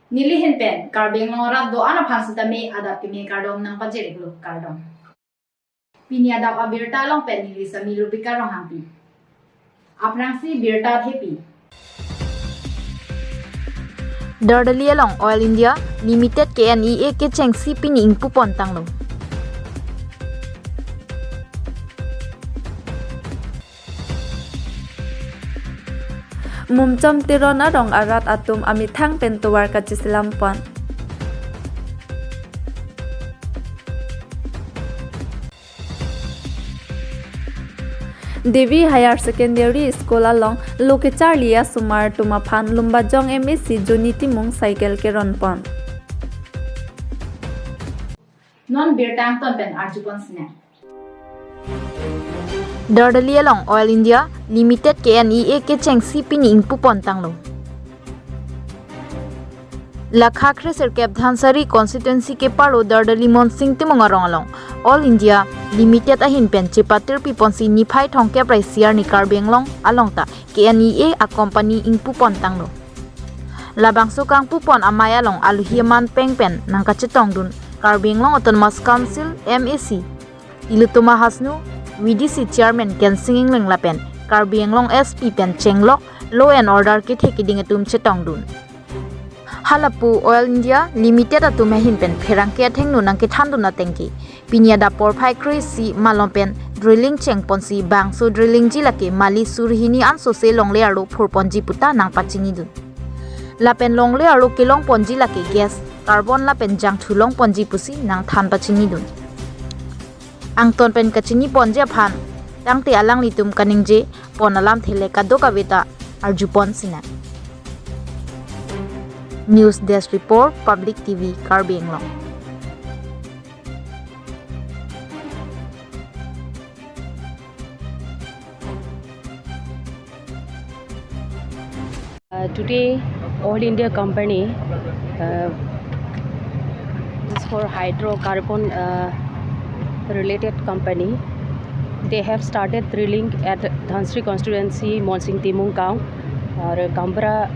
Nili hin pen Karbi Anglong rat do ana phan sita me adap ki me kardom nang pa jere glo kardom. Pini adap a birta long pen nili sa mi lupi karong hangpi. Aprang si birta thepi. Dardali along Oil India Limited KNEA ke cheng si pini ingpu pon tanglo. Mumchom tirona rong arat atum ami thang pen tuwar ka chisilam pon. Devi Higher Secondary School along Loke Charlia Sumar Tuma Phan Lumba Jong MSc Juniti Mung Cycle ke ronpon. Non birtang ton pen arjupon sne. Dardali along Oil India Limited KNEA ke cheng si pini ingpu pon tanglo. Lakha Khresar Cap Dhansari constituency ke paro Dardali Mon Singh Timunga rong along All India Limited ahin pen chepatir pipon si niphai thong ke prai siar ni Karbi Anglong along ta KNEA a company ingpu pon tanglo. Labangso kang pupon amaya long aluhiaman peng pen nangka chetong dun Karbi Anglong Autonomous Council MAC Ilutuma Hasnu VDC Chairman Ken Singing Leng Lapen Karbi Anglong SP pen Chenglok Law and Order ke thekiding atum chetong dun. Halapu Oil India Limited atum hin pen pherang ke theng nu nang ke thandu na tengki pinia da por phai krisi malom pen drilling cheng ponsi bangso drilling ji lake mali surhini an so se longle aro phur ponji puta nang pachini dun. Lapen longle aro kelong ponji lake gas carbon lapen jang thulong ponji pusi nang than pachini dun. Angton pen kachini ponje phan tangte alang litum kaningje pon alam thele kadokaveta arjupon sina. News Desk Report, Public TV, Karbi Anglong. Today, All India Company is for hydrocarbon related company. They have started drilling at Dhansiri constituency, Monsing Timung Gaon, or Gambra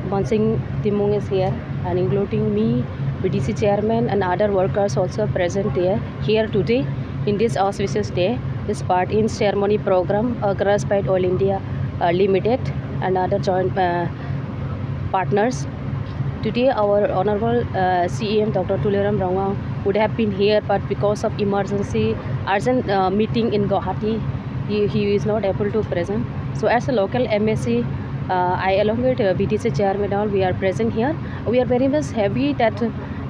Monsing Timung is here, and including me, BDC chairman and other workers also present here today in this auspicious day. This part in ceremony program organized by Oil India Limited and other joint partners. Today our honorable CEM Dr. Tuliram Ronghang would have been here, but because of emergency urgent meeting in Guwahati, he is not able to present. So as a local MSc, I along with BDC chairman all, we are present here. We are very much happy that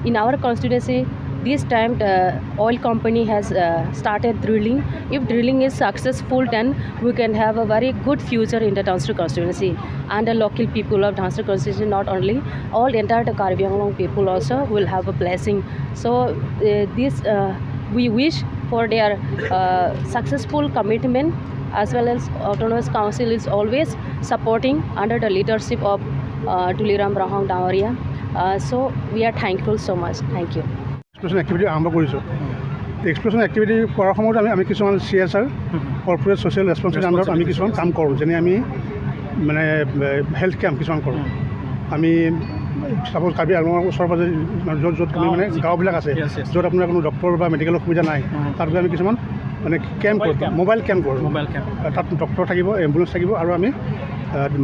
in our constituency this time the oil company has started drilling. If drilling is successful, then we can have a very good future in the Dhansiri constituency, and the local people of Dhansiri constituency, not only, all entire the Karbi Anglong people also will have a blessing. So this we wish for their successful commitment, as well as Autonomous Council is always supporting under the leadership of Tuliram Ronghang Dangoria. So we are thankful so much. Thank you. Exploration activity আৰম্ভ কৰিছোঁ। Exploration activity কৰাৰ সময়ত আমি কিছুমান CSR corporate social responsibility আণ্ডাৰত আমি কিছুমান কাম কৰোঁ, যেনে আমি মানে হেল্থ কেম্প কিছুমান কৰোঁ। আমি ছাপ'জ কাৰ্বি আংলঙৰ ওচৰ পাজৰে য'ত য'ত আমি মানে গাঁওবিলাক আছে, য'ত আপোনাৰ কোনো ডক্টৰ বা মেডিকেলৰ সুবিধা নাই, তাত গৈ আমি কিছুমান মানে কেম্প কৰোঁ, মোবাইল কেম্প কৰোঁ। তাত ডক্টৰ থাকিব, এম্বুলেঞ্চ থাকিব, আৰু আমি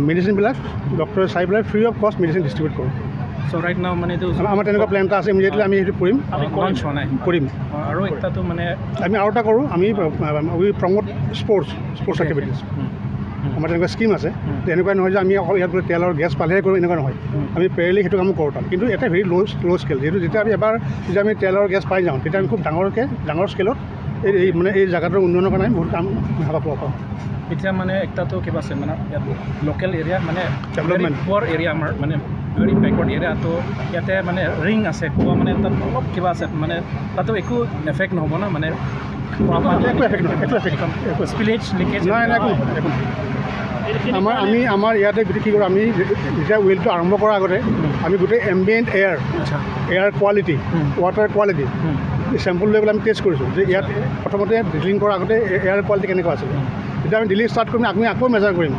মেডিচিনবিলাক ডক্টৰে চাই পেলাই free of cost medicine distribute কৰোঁ। So right now মানে আমাৰ তেনেকুৱা প্লেন এটা আছে, ইমিডিয়েটলি আমি সেইটো কৰিম। কৰিম আৰু একটাটো মানে আমি আৰু এটা কৰোঁ, আমি উই প্ৰমোট স্পৰ্টছ এক্টিভিটিছ। আমাৰ তেনেকুৱা স্কীম আছে। এনেকুৱা নহয় যে আমি অকল ইয়াত বোলে তেল আৰু গেছ পালেহে কৰোঁ, এনেকুৱা নহয়। আমি পেৰেলি সেইটো কামো কৰোঁ তাত, কিন্তু এটা ভেৰি ল' স্কেল। যিহেতু যেতিয়া আমি এবাৰ যেতিয়া আমি তেল আৰু গেছ পাই যাওঁ, তেতিয়া আমি খুব ডাঙৰ স্কেলত এই মানে এই জেগাটোৰ উন্নয়নৰ কাৰণে আমি বহুত কাম হাতত ল'ব পাৰোঁ। এতিয়া মানে একটাটো কিবা আছে মানে ইয়াত লোকেল এৰিয়া মানে ডেভেলপমেণ্ট পুৱৰ এৰিয়া, আমাৰ মানে ভেৰি বেকৱাৰ্ড এৰিয়া, তো ইয়াতে মানে ৰিং আছে, কোৱা মানে তাত অলপ কিবা আছে, মানে তাতো একো এফেক্ট নহ'ব না, মানে একো এফেক্ট নহয়, একো এফেক্ট স্পিলেজ লিকেজ নাই, নাই, একো একো। আমাৰ ইয়াতে গোটেই কি কৰোঁ, আমি যেতিয়া ৱেলটো আৰম্ভ কৰাৰ আগতে আমি গোটেই ambient air, air quality, water quality sample লৈ পেলাই আমি টেষ্ট কৰিছোঁ যে ইয়াত প্ৰথমতে ড্ৰিলিং কৰাৰ আগতে এয়াৰ কোৱালিটি কেনেকুৱা আছিলে। যেতিয়া আমি ড্ৰিলিং ষ্টাৰ্ট কৰিম, আমি আকৌ মেজাৰ কৰিম।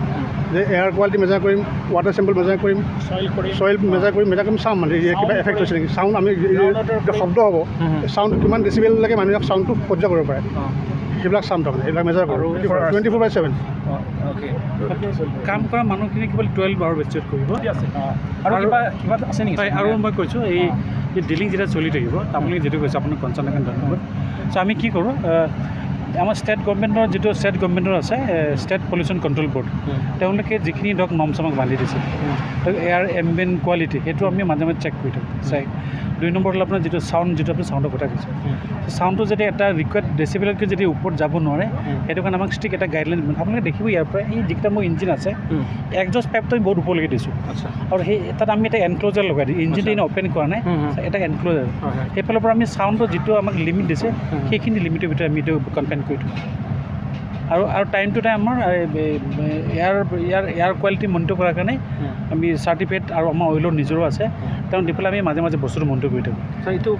যে এয়াৰ কোৱালিটি মেজাৰ কৰিম, ৱাটাৰ চেম্পল মেজাৰ কৰিম, চইল মেজাৰ কৰিম, চাম মানে কিবা এফেক্ট হৈছে নেকি। চাউণ্ড আমি শব্দ হ'ব, চাউণ্ড কিমান ডেচিবেললৈকে মানুহে চাউণ্ডটো সহ্য কৰিব পাৰে, সেইবিলাক চাম, তাৰমানে সেইবিলাক মেজাৰ কৰোঁ 24/7। কাম কৰা মানুহখিনি কেৱল 12 আৱাৰ বেচিছত কৰিব। আৰু কিবা কিবা আছে নেকি? আৰু মই কৈছোঁ, এই ড্ৰিলিং যেতিয়া চলি থাকিব, আপুনি যিটো কৈছে, আপোনাৰ কনচাৰ্ণ কাৰণে ধন্যবাদ। চ' আমি কি কৰোঁ, আমাৰ ষ্টেট গভমেণ্টৰ যিটো ষ্টেট গভমেণ্টৰ আছে ষ্টেট পলিউশ্যন কণ্ট্ৰল বৰ্ড, তেওঁলোকে যিখিনি ধৰক নৰ্মছ আমাক বান্ধি দিছে, এয়াৰ এম্বিয়েণ্ট কোৱালিটি, সেইটো আমি মাজে মাজে চেক কৰি থাকোঁ চাই। দুই নম্বৰ হ'ল আপোনাৰ যিটো চাউণ্ড, যিটো আপুনি চাউণ্ডৰ কথা কৈছে, চাউণ্ডটো যদি এটা ৰিকুৱাৰ্ড ডেচিবেলতকৈ যদি ওপৰত যাব নোৱাৰে, সেইটো কাৰণে আমাক ষ্ট্ৰিক্ট এটা গাইডলাইন। আপোনালোকে দেখিব ইয়াৰ পৰা এই যিকেইটা মোৰ ইঞ্জিন আছে, একজষ্ট পাইপটো আমি বহুত ওপৰলৈকে দিছোঁ আৰু সেই তাত আমি এটা এনক্ল'জাৰ লগাই দিওঁ। ইঞ্জিনটো এনেই অ'পেন কৰা নাই, এটা এনক্ল'জাৰ। সেইফালৰ পৰা আমি চাউণ্ডটো যিটো আমাক লিমিট দিছে, সেইখিনি লিমিটৰ ভিতৰত আমি এইটো কনফাইন কৰি থওঁ। আৰু টাইম টু টাইম আমাৰ এয়াৰ ইয়াৰ এয়াৰ কোৱালিটি মনিটৰ কৰাৰ কাৰণে আমি চাৰ্টিফিকেট আৰু আমাৰ অইলৰ নিজৰো আছে, তেওঁ দি পেলাই আমি মাজে মাজে বস্তুটো মনিটৰ কৰি থাকোঁ। এইটো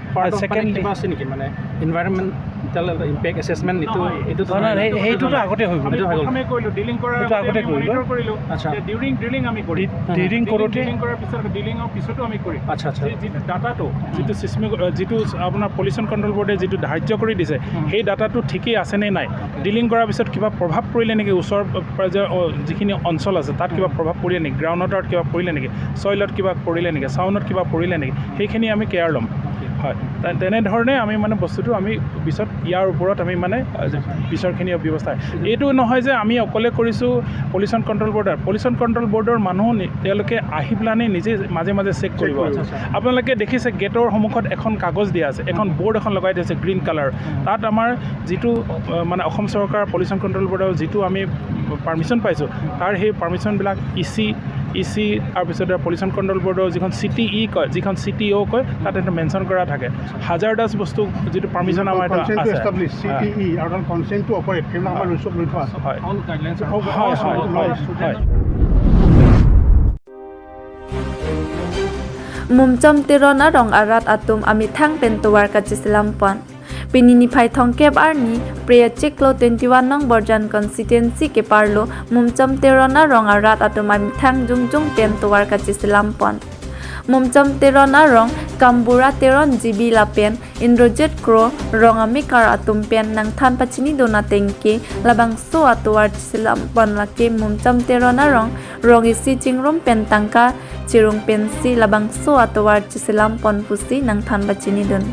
ছেকেণ্ড কিবা আছে নেকি, মানে এনভাইৰনমেণ্টেল ইম্পেক্ট এছেছমেণ্ট? এইটো নহয়, সেইটোতো আগতে হৈ গ'ল। কৰিলোঁ, ড্ৰিলিং কৰাৰ সেইটো আগতে কৰিলোঁ। কৰিলোঁ। ডিউৰিং ড্ৰিলিং আমি কৰিম। ড্ৰিলিং কৰোঁতে ড্ৰিলিং কৰাৰ পিছত, ড্ৰিলিঙৰ পিছতো আমি কৰিম। আচ্ছা আচ্ছা যিটো ডাটাটো, যিটো চিছমিক, যিটো আপোনাৰ পলিউশ্যন কণ্ট্ৰল বৰ্ডে যিটো ধাৰ্য কৰি দিছে, সেই ডাটাটো ঠিকেই আছেনে নাই, ড্ৰিলিং কৰাৰ পিছত কিবা প্ৰভাৱ পৰিলে নেকি, ওচৰ যিখিনি অঞ্চল আছে তাত কিবা প্ৰভাৱ পৰিলে নেকি, গ্ৰাউণ্ড ৱাটাৰত কিবা পৰিলে নেকি, চইলত কিবা পৰিলে নেকি, চাউণ্ডত কিবা পৰিলে নেকি, সেইখিনি আমি কেয়াৰ ল'ম। হয়, তেনেধৰণে আমি মানে বস্তুটো আমি পিছত ইয়াৰ ওপৰত আমি মানে পিছৰখিনি ব্যৱস্থা। এইটো নহয় যে আমি অকলে কৰিছোঁ। পলিউশ্যন কণ্ট্ৰল বৰ্ডৰ পলিউশ্যন কণ্ট্ৰল বৰ্ডৰ মানুহ তেওঁলোকে আহি পেলানি নিজে মাজে মাজে চেক কৰিব। আপোনালোকে দেখিছে গেটৰ সন্মুখত এখন কাগজ দিয়া আছে, এখন বৰ্ড এখন লগাই দিছে গ্ৰীণ কালাৰ। তাত আমাৰ যিটো মানে অসম চৰকাৰৰ পলিউশ্যন কণ্ট্ৰল বৰ্ডৰ যিটো আমি পাৰ্মিশ্যন পাইছোঁ, তাৰ সেই পাৰ্মিশ্যনবিলাক ই চি, তাৰপিছতে পলিউশ্যন কণ্ট্ৰল বৰ্ডৰ যিখন চি টি ই কয়, যিখন চি টি অ' কয়, তাত সেইটো মেনশ্যন কৰা থাকে। হাজাৰডাছ বস্তু যিটো পাৰ্মিশ্যন আমাৰ এটা কনচেণ্ট টু আছে। এষ্টাব্লিছ, চিটিই আৰু কনচেণ্ট টু অপাৰেট, সেইবিলাক আমাৰ চব লৈ থোৱা আছে। হয়। Mumchom tirona rong arat atum ami thang pen tuwar ka chisilampon. Pinini phai thong kep arni priya chiklo 21 nong borjan constituency ke parlo mumchom tirona rong arat atum ami thang jung jung pen tuwar ka chisilampon. Mumchom tirona rong kambura teron jibi lapen Indrajit kro rong ami kar atum pen nang than pachini dona tengke labang so atuar chisilampon lake mumchom tirona rong rong isi chingrom pen tangka chirung pensi labang so atuar chisilampon pusi nang than pachini don.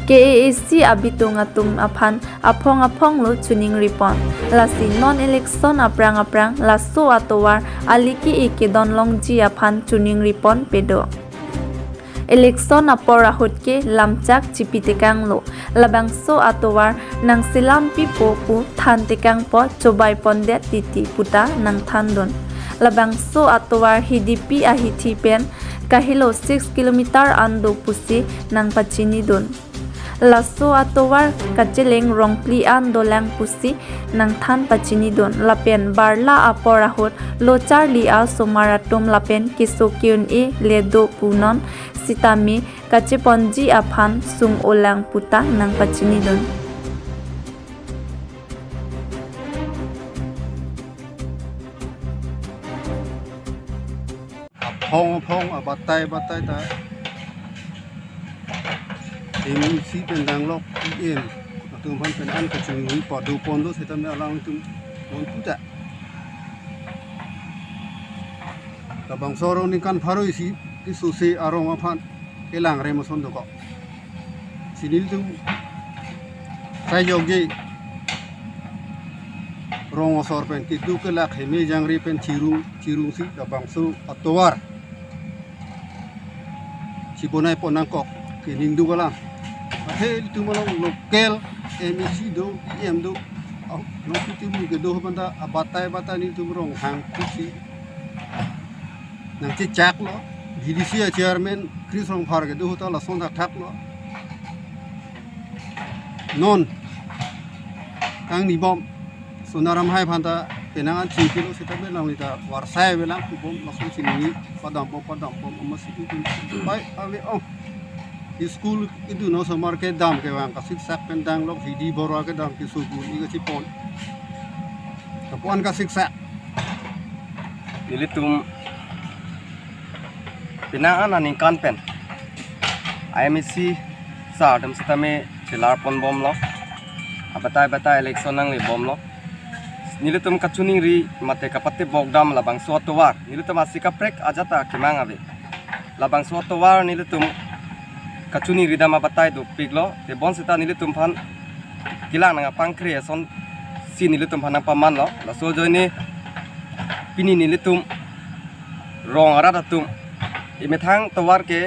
KAAC abitung atum aphan aphong aphong lo chuning ripon lasi non election aprang aprang laso atowar aliki eke don long ji aphan chuning ripon pedo. Election apor ahutke lamchak chipitekang lo labang so atowar nang silam pi po pu than tekang po chobai ponde titi puta nang than don. Labang so atowar hidipi ahithi pen kahilo 6 kilometer ando pusi nang pachini don. Laso atowar kacheleng rongpli an dolang pusi nang than pachini don lapen barla apor ahot lo charli a somaratum lapen kiso kyun e ledo punon sitami kacheponji aphan sung olang puta nang pachini don. Phong phong batai batai ta MC pen dang lok em tum phan pen an ka chung ni pa du pon do se tam alang tum on tu ta ta bang soro ni kan pharoi si ki su se arong ma phan ke lang re mo son do ko sinil tu sai jog ji rong osor pen ki du ke la kheme jang ri pen chirung chirung si ta bang su atowar sibonai ponang kok ke ning du kala he tu malo local MEC do EM do no ti mu ke do banda batai batai ni tu rong hang ku si nang chi chak lo VDC chairman Chris rong phar ke do ta la son thak lo non kang ni bom sonaram hai phanta penang chi kilo sita be lang ni ta war sai be lang ku bom la son sin ni padam pom padam pom ama si tu bai ave o school idu no somar ke dam ke wang ka sik sak pen dang lok VD borwa ke dam ke su gu ni ka chi pon ta pon ka sik sak. Nilitum pinaan aning kan pen IMC sa dam sitame chilar pon bom lo abatai batai election nang le bom lo nilitum kachuning ri mate kapate bogdam labang suatowar nilitum asika prek ajata kimang ave labang suatowar nilitum kachuning ri dam abatai do piglo te bon sita nilitum phan kilang nang pangkre son si nilitum phan nang paman lo la so joini pini nilitum rong aradatum imethang towar ke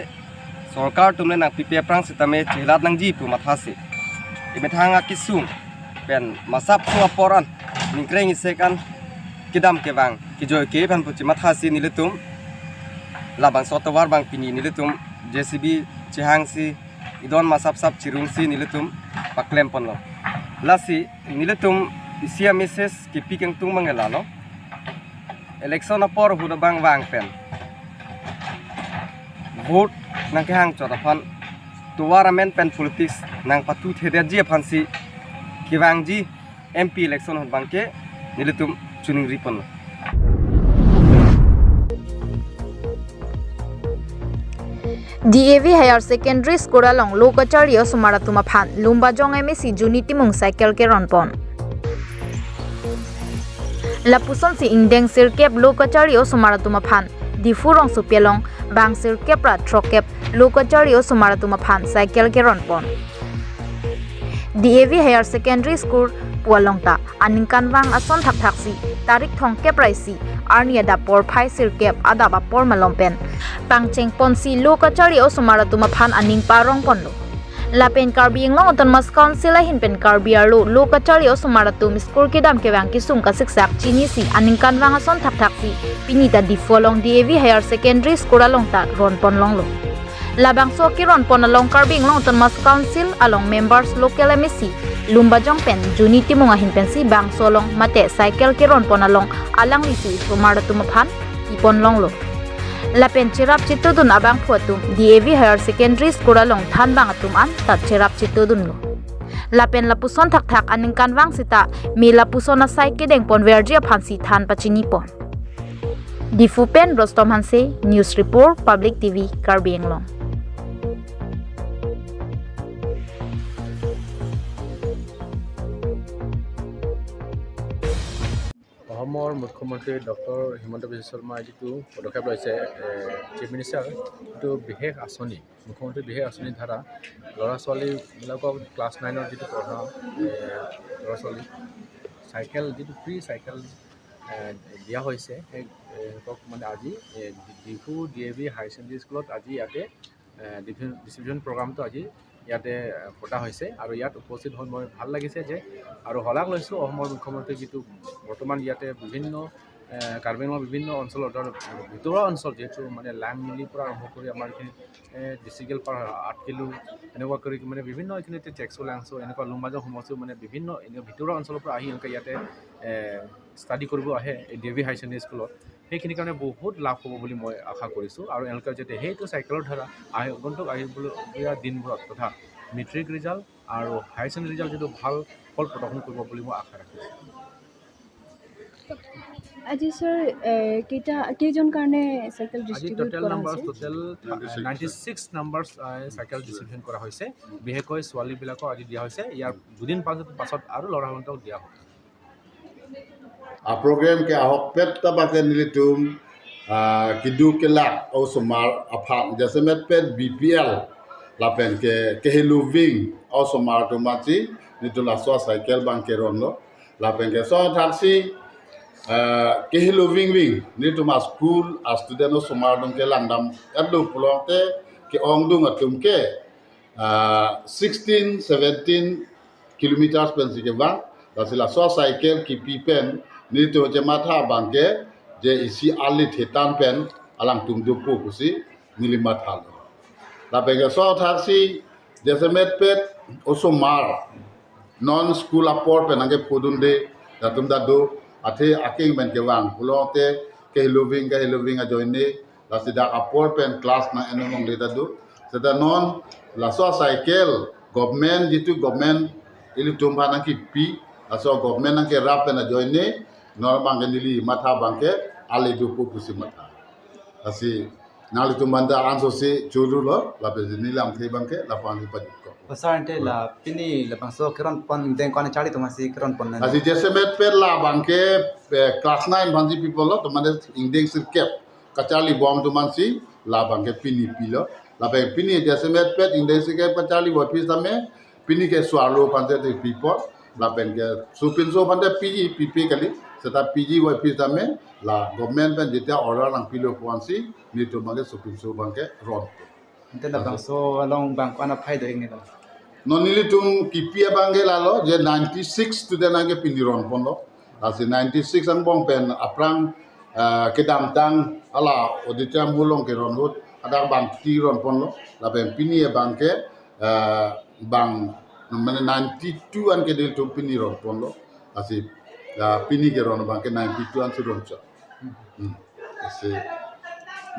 sarkar tumle nang ppf prang sitame chilat nang ji pu mathase imethang akisung pen masap suwa poran ningkreng isekan kidam ke bang kijoy ke phan puchi mathasi nilitum labang sotowar bang pini nilitum JCB chihang si idon masap sap chirung si nilitum paklem ponlo lasi nilitum isia message ki pikeng tung mangela lo election apor huda bang wang pen vote nang ke hang chorafan tuwar amen pen politics nang patu thede ji phansi kiwang ji MP election hon bangke nilitum chuning ripon. DAV higher secondary school along Lokacharya Sumaratuma phan Lumba jong MAC Juni timung cycle ke ronpon Lapuson si ingdeng sirkep Lokacharya Sumaratuma phan Difu rong supelong bang sirkep ra trokep Lokacharya Sumaratuma phan cycle ke ronpon DAV higher secondary school Pualongta aningkan wang ason thak thak si tarik thong kep raisi arnia da por phai sirkep ada ba por malompen pangcheng ponsi Lokacharya Sumaratuma phan aning parong ponlo Lapen Karbi Anglong Autonomous Council hin pen Karbi arlo Lokacharya Sumaratum school ke dam ke wang ki sung ka siksak chini si aningkan wang ason thak thak si pinita difolong DAV higher secondary school along ta ron pon long lo Labang so ki ron pon along Karbi Anglong Autonomous Council along members local MEC Lumba jong pen Juni timunga hin pen si bang solong mate cycle ki ron pon along alang lisi Sumaratum phan ipon long lo Lapen cherap chitudun abang phuatum DAV higher secondary school along than bang atum an ta cherap chitudun lo Lapen lapuson thak thak aningkan wang sita mi lapuson a cycle deng pon verjia phansi than pachini pon Difu pen Rostom Hanse news report Public TV Karbi Anglong. অসমৰ মুখ্যমন্ত্ৰী doctor Himanta Biswa শৰ্মাই যিটো পদক্ষেপ লৈছে chief minister যিটো বিশেষ আঁচনি মুখ্যমন্ত্ৰীৰ বিশেষ আঁচনিৰ দ্বাৰা ল'ৰা ছোৱালীবিলাকক ক্লাছ নাইনৰ যিটো পঢ়া ল'ৰা ছোৱালী চাইকেল যিটো ফ্ৰী চাইকেল দিয়া হৈছে সেইক মানে আজি Diphu D A V higher secondary স্কুলত আজি ইয়াতে ডিষ্ট্ৰিবিউশ্যন প্ৰগ্ৰামটো আজি ইয়াতে পতা হৈছে আৰু ইয়াত উপস্থিত হৈ মই ভাল লাগিছে যে আৰু শলাগ লৈছোঁ অসমৰ মুখ্যমন্ত্ৰী যিটো বৰ্তমান ইয়াতে বিভিন্ন কাৰ্বি আংলঙৰ বিভিন্ন অঞ্চলৰ ভিতৰুৱা অঞ্চল যিহেতু মানে লাংমিলিৰ পৰা আৰম্ভ কৰি আমাৰ এইখিনি ডিষ্ট্ৰিক্ট পাৰ 8 কিলো এনেকুৱা কৰি মানে বিভিন্ন এইখিনিতে টেক্সো লাংছো এনেকুৱা লুম্বাজং সমষ্টিও মানে বিভিন্ন ভিতৰুৱা অঞ্চলৰ পৰা আহি এনেকৈ ইয়াতে ষ্টাডি কৰিব আহে এই D A V higher secondary স্কুলত সেইখিনিৰ কাৰণে বহুত লাভ হ'ব বুলি মই আশা কৰিছোঁ আৰু এওঁলোকে যাতে সেইটো চাইকেলৰ দ্বাৰা আগন্তুক আহিবলগীয়া দিনবোৰত তথা মেট্ৰিক ৰিজাল্ট আৰু হায়াৰ ছেকেণ্ডেৰী ৰিজাল্ট যিটো ভাল ফল প্ৰদৰ্শন কৰিব বুলি মই আশা ৰাখিছোঁ। আজি স্যাৰ কেইজন কাৰণে চাইকেল আজি ডিষ্ট্ৰিবিউট টোটেল কৰা নাম্বাৰ হৈছে? টোটেল 96 নাম্বাৰ চাইকেল ডিষ্ট্ৰিবিউশ্যন কৰা হৈছে। বিশেষকৈ ছোৱালীবিলাকক আজি দিয়া হৈছে, ইয়াৰ দুদিন পাছত আৰু ল'ৰাহঁতক দিয়া হ'ব। A program ke ahok pet ta ba ke nilitum kidu ke lak au somar apha jase met pet BPL la pen ke ke heluving au somar to machi nitu la so cycle bang ke ron lo la pen ke so thaksi ke heluving wing nitu ma school a student au somar dong ke langdam adlu pulong te ke ong dung atum ke 16 17 kilometers pen si ke bang la si la so cycle ki pi pen nito je matha bangke je isi ali thetan pen alang tum du pu kusi nilima thal la penge so thaksi jese met pet oso mar non school apor pen ange phudun de datum da do athe aking men ke wang pulote ke loving a joine la sida apor pen class na enomong le da do seda non la so cycle government jitu government ili tumba na ki pi la so government ange rap pen a joine nor bangke nili matha bangke ali du pu pusi matha asi nali tu manda anso si churu lo la pe nilam thei bangke la pan pa ko sir ante la pini la bangso kiron pon deng kone chali to masi kiron pon na asi jese met per la bangke class 9 banji people lo to mane ingdeng sir cap kachali bom tu mansi la bangke pini pilo la pe pini jese met pet ingdeng sir cap kachali bo pis tame pini ke swalo pante te people la pen ke supin so pante pg pp kali seta pg wo pis tame la government pen jetia order lang pilo ponsi ni to bangke supin so bangke ron ante la bangso along bang kona phai do ingni lo nonili tum kipia bangke lalo je 96 student ange pini ron pon lo asi 96 ang bong pen aprang kedam tang ala auditorium hulong ke ron hut ada bang ti ron pon lo la pen pini e bangke bang mane 92 an ke dil tum pini ron pon lo asi pini ke ron bangke 92 an si ron cha asi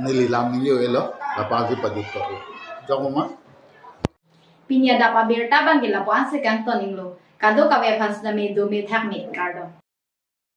nili lam ni yo elo la pasi pajut ko jongma Pinya dapa berta bangke la puan se kang toning lo kado kawe phans na me do me thak me kardo.